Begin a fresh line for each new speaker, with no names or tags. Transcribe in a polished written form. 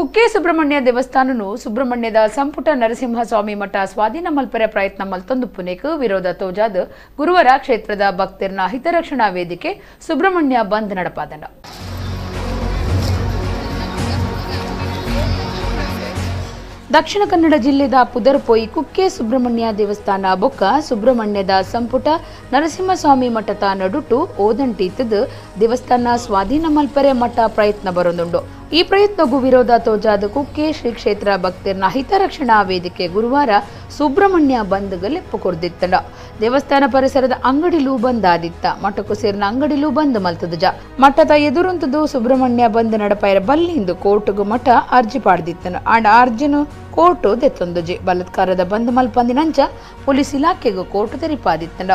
ಕುಕ್ಕೆ ಸುಬ್ರಹ್ಮಣ್ಯ ದೇವಸ್ಥಾನನು ಸುಬ್ರಹ್ಮಣ್ಯದ ಸಂಪುಟ ನರಸಿಂಹಸ್ವಾಮಿ ಮಠ ಸ್ವಾಧೀನ ಮಲ್ಪರೆ ಪ್ರಯತ್ನ ಮಲ್ತೊಂದು ಪುನೆಕ್ ವಿರೋಧ ತೋಜಾದ್ ಗುರುವಾರ ಕ್ಷೇತ್ರದ ಭಕ್ತರ್ನ ಹಿತರಕ್ಷಣಾ ವೇದಿಕೆ ಸುಬ್ರಹ್ಮಣ್ಯ ಬಂದ್ ನಡಪಾದಂಡ. ದಕ್ಷಿಣ ಕನ್ನಡ ಜಿಲ್ಲೆದ ಪುದರ್ಪೋಯಿ ಕುಕ್ಕೆ ಸುಬ್ರಹ್ಮಣ್ಯ ದೇವಸ್ಥಾನ ಬೊಕ್ಕ ಸುಬ್ರಹ್ಮಣ್ಯದ ಸಂಪುಟ ನರಸಿಂಹಸ್ವಾಮಿ ಮಠದ ನಡುಟು ಓದಂಟೀತದ ದೇವಸ್ಥಾನ ಸ್ವಾಧೀನ ಮಲ್ಪರೆ ಮಠ ಪ್ರಯತ್ನ ಬರೊಂದುಂಡು. ಈ ಪ್ರಯತ್ನಗೂ ವಿರೋಧ ತೋಜಾದ ಕುಕ್ಕೆ ಶ್ರೀ ಕ್ಷೇತ್ರ ಭಕ್ತರ್ನ ಹಿತರಕ್ಷಣಾ ವೇದಿಕೆ ಗುರುವಾರ ಸುಬ್ರಹ್ಮಣ್ಯ ಬಂದ್ಗೆ ಲೆಪ್ಪು ಕೊರ್ದಿತ್ತಂಡ. ದೇವಸ್ಥಾನ ಪರಿಸರದ ಅಂಗಡಿಲೂ ಬಂದಾದಿತ್ತ, ಮಠಕ್ಕೂ ಸೇರಿನ ಅಂಗಡಿಲೂ ಬಂದ್ ಮಲ್ತದಜ. ಮಠದ ಎದುರುಂತದು ಸುಬ್ರಹ್ಮಣ್ಯ ಬಂದ್ ನಡಪಾಯರ ಬಲ್ಲಿಂದು ಕೋರ್ಟ್ಗೂ ಮಠ ಅರ್ಜಿ ಪಾಡ್ದಿತ್ತನು. ಆಂಡ ಅರ್ಜಿನು ಕೋರ್ಟು ದೆತ್ತೊಂದುಜಿ. ಬಲಾತ್ಕಾರದ ಬಂದ್ ಮಲ್ಪಂದಿನಂಚ ಪೊಲೀಸ್ ಇಲಾಖೆಗೂ ಕೋರ್ಟ್ ತೆರಿಪಾದಿತ್ತಂಡ.